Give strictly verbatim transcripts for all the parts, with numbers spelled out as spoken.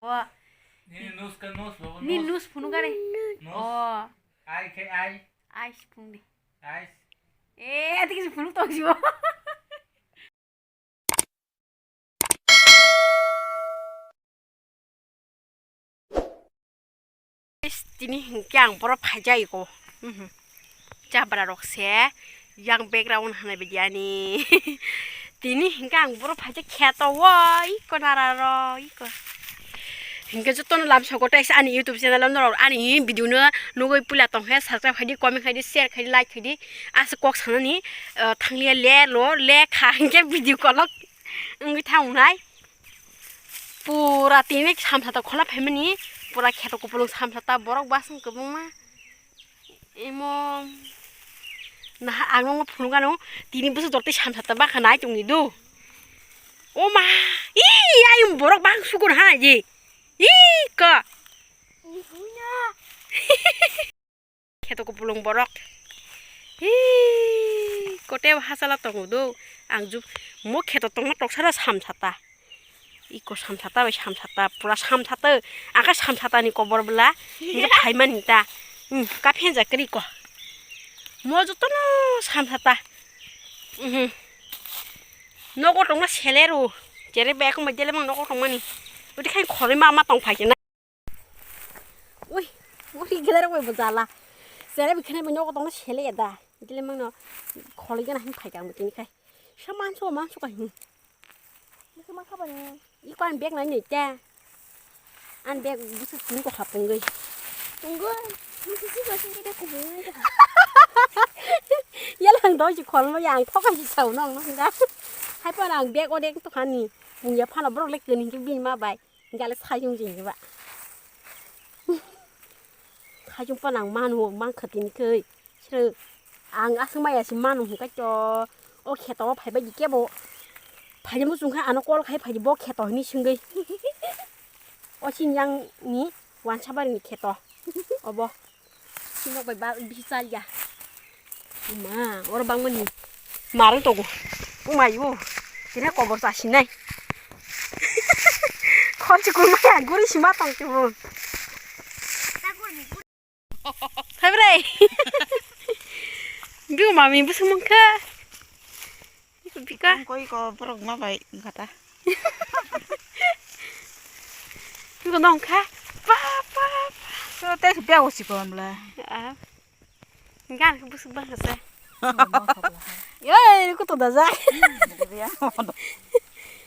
O. Nini nose ka nose, baba, ni nose. Nose phunuk gare. Nose. O. Ai khe ai. Ai si phung di. Ai. E, ati kisi phunuk tong si bo. Tini hinkhe ang borok phaijak iko. Mhm. Chabra rok se yang background hanai bidi ani. Tini hinkhe ang borok phaijak kheto o iko nara ro iko. Hinkhe jotono lam sogo tei ani YouTube channel o norok ani video no nugui puila tongkhe subscribe khaidi, comment khaidi, share khaidi, like khaidi. Asa kok sanani, eh, thangliya le lo le kha hinkhe video kolok wngwi thangnai. Pura tini samsata khola phaimani, pura kheto kupulung samsata borok basing kwbangma. Imo naha ang nokno phunukgano, tini bwswk jortwi samsata bakha nai tongni do. O ma, ii, ayung borok bang sukur ha ye. Ii, ka. Kheto kupulung borok. Hii, kote hachalo tongo do. Ang ju mo kheto tongma toksaro samsata. Iko samsata bai samsata, pura samsata. Aka samsata ni kobor bwla. Nge phaimani ta. Hmm, ka phenja kri ko. Mo jotono samsata. Mhm. Nogo tongma selero. Jere bek mo jele mang nogo tongmani. Uti khai khoroi ma ma tong phai na. Ui, ui, gilera ui bujala. Sere bikhane bo nogo tongna sele ya da. Gile mangno kholi gana hin phai kang tini khai. Sa manso, manso ka hin. Nisi ma khaba ni? Iko an bag nai nei ta. An bag busu tini ko hapung goi. Tunggu. Nisi si ko sini ta kubung. Yalang doi si khol mo yang thokai si sau nong nong da. Hai pa nang bag o dek to khani. Pung ya phano borok le keni ke bin ma bai. Gale sayung jeng ba. Sayung pa nang manu mang khatini khe. Sir ang asung maya si manu hingka cho. O kheto o phaibai di kebo. Phai mo sung kha ano call khai phai bo kheto hini sungui. O sin yang ni wansa bari ni kheto. Obo. Sinok bai bal bisi chal ya. Ma, oro bangmani. Marung togo. Umayo. Tini kobor chasinai. Khorchi kurmaya guri sima tong tibun. Thaibre. Biu mami busung mangkha. Bika. Koi ko borok ma bai gata. Bika nong kha. Pa, pa, pa. So te bia o si ko amla. Ah. Gan ke busuk bang kasa. Yoi, ko to da ja.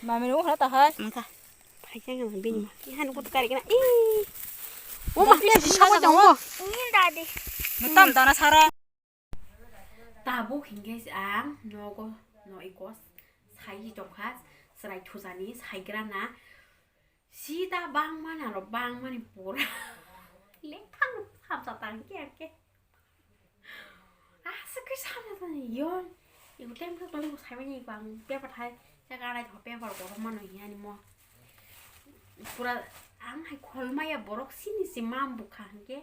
Mami no hata hai. Mangkha. Phai khe ang bini ma. Ihan ko to kari kena. Ih. O ma, pia si sama jong. Ini tadi. Mutam dana sara. Tabuk hinkhe ang nogo no iko sai tongkha, chwrai thujani saigrana sida bangmani aro bangmani pura lekhang samsa tangkhe angkhe aswk khe samsa tangkhe yon iko temple tongmani saimani iko ang paper thai jaga nai tho paper borok mano hinani mo pura ang hai kholmaya borok sini se mam bukha hinkhe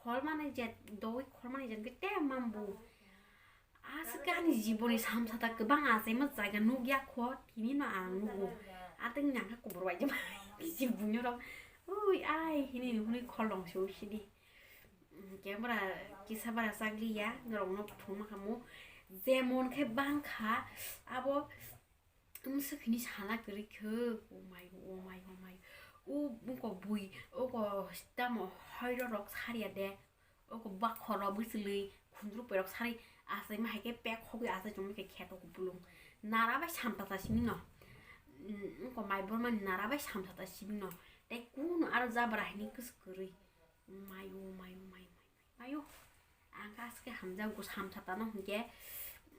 Khormani jet, dogwi khormani jet khe te mambu. Aswk ani jiboni samsata kwbang achaima jaga nukya kho, tini no ang nugo. Atwng nangkha kubur bai jema. Kisi buino rok. Ui, ai, hini hwnwi kholong se ui sidi. Khe bwra kisa bara chakliya, norokno phunukma khamu. Jemon khe bangkha, abo Wngsa khini sana kwrwi khe, o mai, o mai, o mai. O wngkok bui, oko tamo hoiro rok sariya de. Oko bakhoro bwchwlwi khundruk perok sari achaima hai khe pek hogwi achai tongma khe kheto kupulung. Nara bai samtata simi no. Wngkok mai bormani nara bai samtata simi no. Tei kunu aro jabra hini kwswk kwrwi. O mai, o mai, o mai, o mai. Ayo, ang khe aswk khe hamjakgo, samsatano hinkhe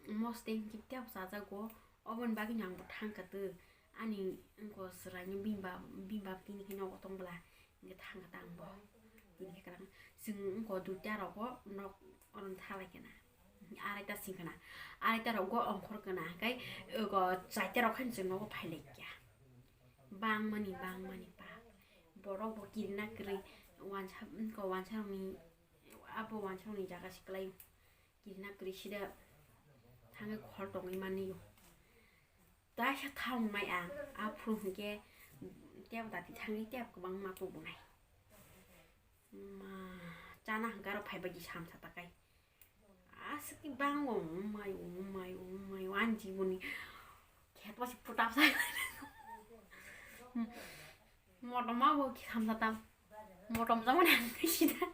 mostly hinkhe teibo chajakgo, oboni bagwino ang bo thangkha twi. Ani wngkha chwraino bini bab-, bini bab tini khe nogo tong bwla, hinkhe thangkha ta ang bo. Tini khe kwrwng chwng wngkha duita rogo nok oro thalai khna, araita sing khna, araita rogo ongkhor khna, hinkhe wngkha chaita rok haino chwng nogo phai lai kha. Bangmani, bangmani pa. Borok bo kirina kwrwi wansa, wngkha wansa rokni Abo wansukni jaga se kwlai kirina kwrwi sida thangwi khol tongwi manlio. Taisa thang wngnai ang, aphuru hinkhe Tep dati thangwi tep kwbangma kubunai. Ma, chana hwnkhe aro phaibai di samsa takai. Aswk khe bango, umai, umai, umai, ani jiboni kheto se phutab sai. Motom ma bo khe samsa tam. Motom jamani ang khe sida.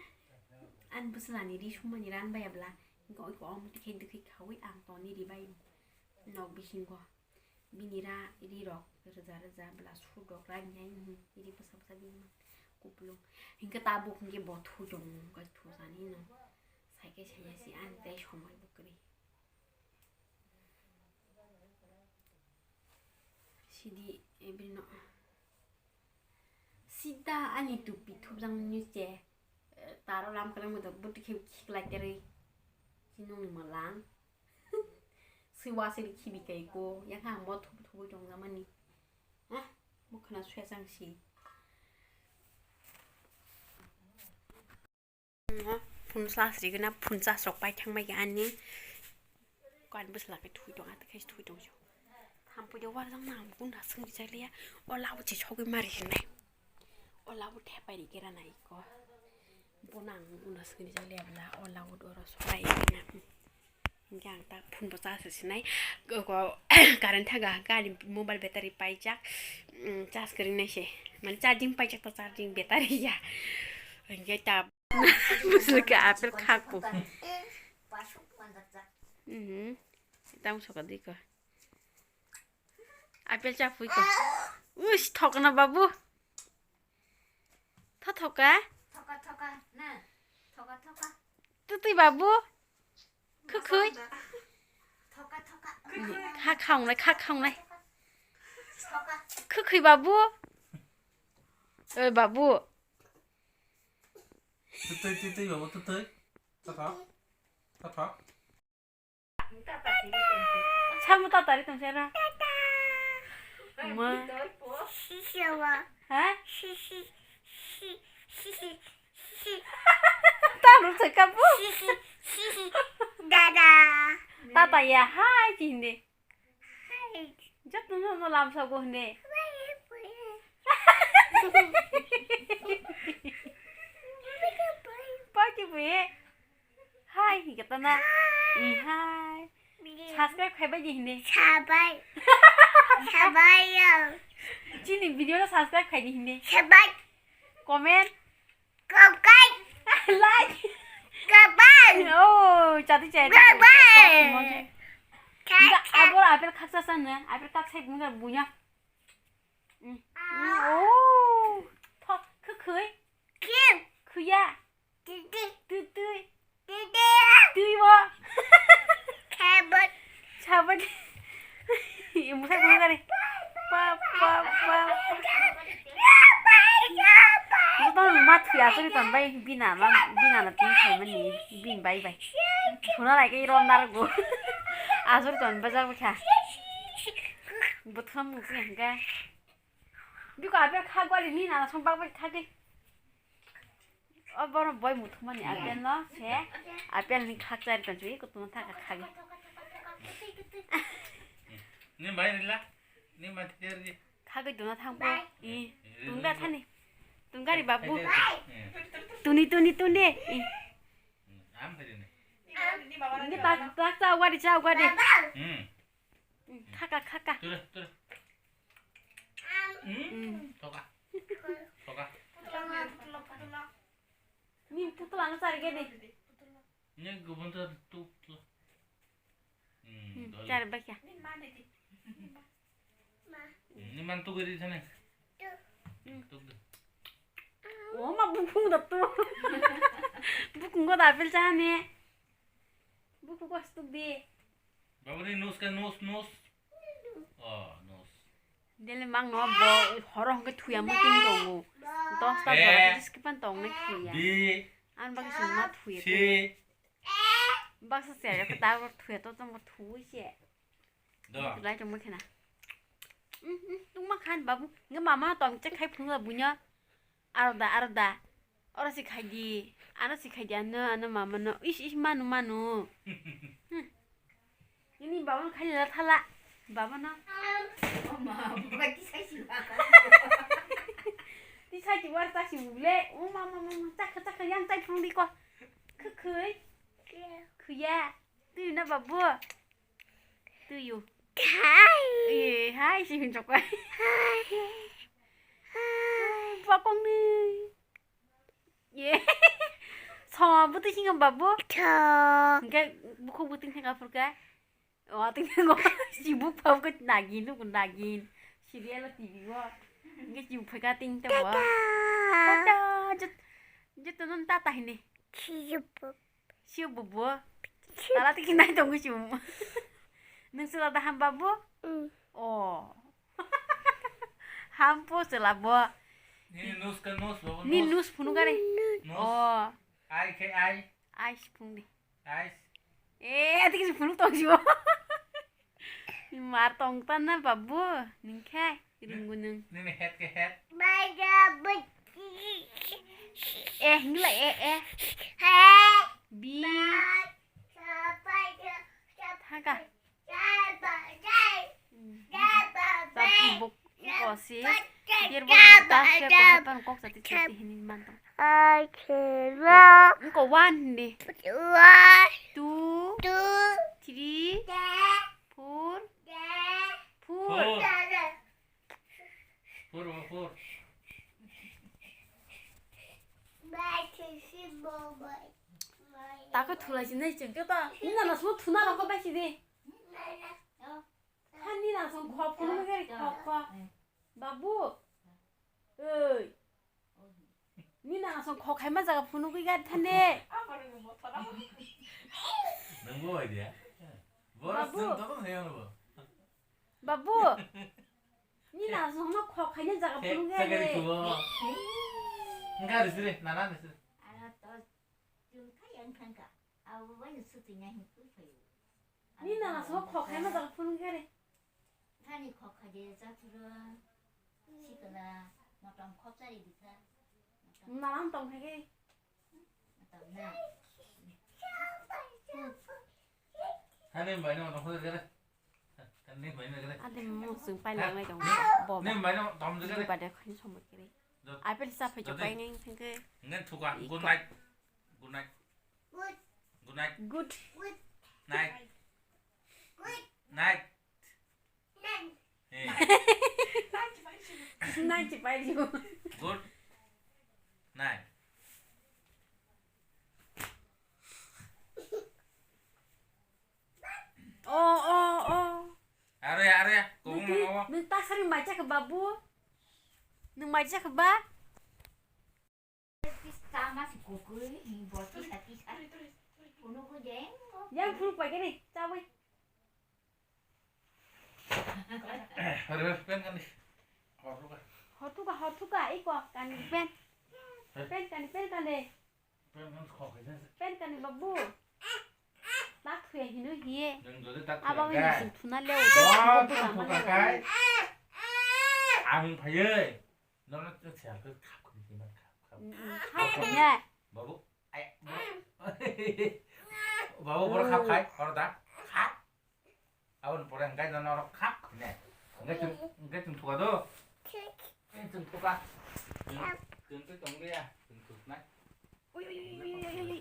Ani bwswlani ri sumani ran baya bla. Hwnkhe oiko omo tikhe dwkhwi khaui ang toni ri bai. Nok bisingo. Bini ra ri rok rwja rwja bla sur rok ra ni ai, ri bwsa bwsa bini ma kupulung. Hwnkhe tabuk hwnkhe bo thu tong, hwnkhe thu sani no. Sai khe sai ya si ani tai somoi bo kwrwi. Sidi, eh, bini no. Sida ani tupi thupjak nini se, eh, taro lam kwrwngma do bwtwi khe khiklai terwi. Sinungni mwlang. Swi wasiri khibi kai ko, yakha ang bo thubu thubu tongja mani. Ha? Bo khna suya chang si. Phun slasri gana phun chasrok pai thang bai ani. Kan bwsla kai thui tong, ata kai thui tong jo. Thampui de war jang nang bunda sung di chai liya. O labu che chogwi mari hinai. O labu thepai ri kera nai ko. Bo nang bunda sung di chai liya bla. O labu doro sorai na. Hingke ang tak phone bo charge sinai. Ko, ko, current thaga, gari mobile battery paijak. Mm, charge kwrwng nai se. Mane charging paijak to charging battery ya. Hingke ta bwswk khe apple khakpo. Mhm. Tamo soka diko. Apple chapui ko. Uish, thokna babu. Tho thoka. Thoka, thoka, na. Thoka, thoka. Tutui babu. Khukhui. Thoka, thoka. Kha khaunai, kha khaunai. Thoka. Khukhui babu. Oi babu. Tutui, tutui babu, tutui. Tho tho. Tho tho. Samo tatari tongsa ra. Ma. Sisi wa. Ha? Sisi, si, sisi, sisi. Tamo se kapu. Sisi, sisi. Dada. Tata ya, hai, chinde. Hai. Jotto no, no lam sa go hne. Hai, hai, hai. Paki bui. Hai, hi kata na. Hi. Hi, hai. Bili. Subscribe khai bai di hinde. Sabai. Sabai ya. Chini video no subscribe khai di hinde. Sabai. Comment. Kokai. Like. Kabai. Oh, chati chai. Bye bye. Enggak, abor apple khaksa sana. Apple khaksa bunga bunya. Mm. Mm, oh. Thok, khukhui. Kim. Khuya. Titi. Tutui. Titi. Tui bo. Sabun. Sabun. Imu sai bunga kare. Pa, pa, pa. Joto ma thuya suri ton bai bina ma, bina na tin khai mani bin bai bai. Thuna lai ke rom dar go. Asuri ton bajak bikha. Butham mukhe hingke. Biko apple kha gwali ni nana song bak bak kha di. O bono boi muthumani apple no se apple ni khak chari tong chwi kutung thaka khagi. Ni bai rila, ni bai tiar di. Khagwi duna thang bo. I. Tungga thani. Tungga ri babu. Tuni, tuni, tuni. I. Am hai ni. Ni tak, tak, cha wadi, cha wadi. Hmm. Khaka, khaka. Tura, tura. Hmm. Thoka. Thoka. Ni putla no chari gede. Ni gubun tura tu, tu. Hmm, chari bakya. Ni man tu gede sana. Hmm. Tu. O ma bukung da tu. Bukung go da apple chani. Buku kos tuk di. Babani nos ka nos, nos. Oh, nos. Dele mang no bo horo hongke thuya mo tin tongo. Dos ta Eh. Boro dis kipan tong ne thuya. Di. An bagi sima thuya. Si. Baksa se ya ta thuya to tong thuya se. Do. Lai tong mo khena. Tung ma khan babu. Nge mama tong che khai phung la bunya. Arda, arda. Oro si khai di. Ano si khai di, ano, ano mama no. Ish, ish, manu, manu. Hmm. Ini baba no khai la thala. Baba no. Mama, baba ki sai si ba. Ti sai ti war ta si ule. O ma ma ma ma. Chakha chakha yang tai phung di ko. Khwkhwi. Khwya. Twi na babu. Twi yo. Hai. Eh, hai si hin chokwa. Hai. Hai. Bapang ni. Ye. Soma buti singa babu. Tho. Hingke bukhuk buting thangka phurka. O, ting ngo sibuk pau ke nagin, nugin nagin. Serial T V o. Nge sibuk phaika ting te bo. Tata. Tata, jut, jut nun tata hini. Sibuk. Sibuk bo. Tala tiki nai tongo sibuk. Nung sila dah ham babu? Mm. Oh. Hampo sila bo. Ni nus ke nus, babu, ni nus. Nus phunu gare. Nus. Oh. Ai ke ai. Ai si phung di. Guys. Eh, ati kisi phunuk tong sibo. Mar tong tan na babu, ningkhe ringgu nung. Nini head ke head. Eh, hingla eh, eh. Bi. Thaka. Tapi buk ko si. Dir bo ta se ko hapan kok sati sati hini man tong. Ai khela. Ko one di. One. Two. Two. Three. Four. Four. Four. Four, four. Tako thulai sinai chengke ta. Ina na so thuna rokho bai sidi. Hani na song khok phunugwi gari khok khok. Babu. Oi. Ni na song khok hai ma jaga phunugwi gari thane. Nang bo idea. Boros. Babu. Nang to to hayo no. Babu. Ni na song no khok hai na jaga phunugwi gari. Ngari sire, nana ni sire. Ala to jul khai ang thangka. Abo bai no suti ngai hin kui phayo. Ni nana song khok hai ma jaga phunung khe re. Thani khok khai de chathuro. Sikala motom khok chari dikha. Nana tong khai khe. Motom na. Thani bai no motom khok chari dikha. Thani bai no khe. Ade mo sung pai lang lai tong. Bo. Ni bai no tom de khe. Ba de khin somoi khe re. Apple sa phai chok pai ngai thang khe. Ngan thuka. Good night. Good night. Good night. Good. Night. Night. Eh. Night. Good night. Oh, oh, oh. Are, are, kobong nang, nang, nang tasari mai chakha babu. Nang mai chakha ba? Yang phuru pai kene, chawi. Are, pen kan di. Hotuka. Hotuka, hotuka, iko kan pen. Pen kan, pen kan de. Pen kan khok khe. Pen kan babu. Tak thuya hino hiye. Nang jodi tak thuya. Aba wi sing thuna le o. Wah, tak thuka kai. Aming phayai. Nono to siya ko khap ko ni man khap khap. Khap ko ne. Babu, ay. Babu boro khap khai, oro da. Khap. Aboni pore hingkai nono oro khap ne. Hingkai chwng, hingkai chwng thuka do. Hingkai chwng thuka. Chwng, chwng twi tong liya. Chwng thuknai. Ui, ui, ui.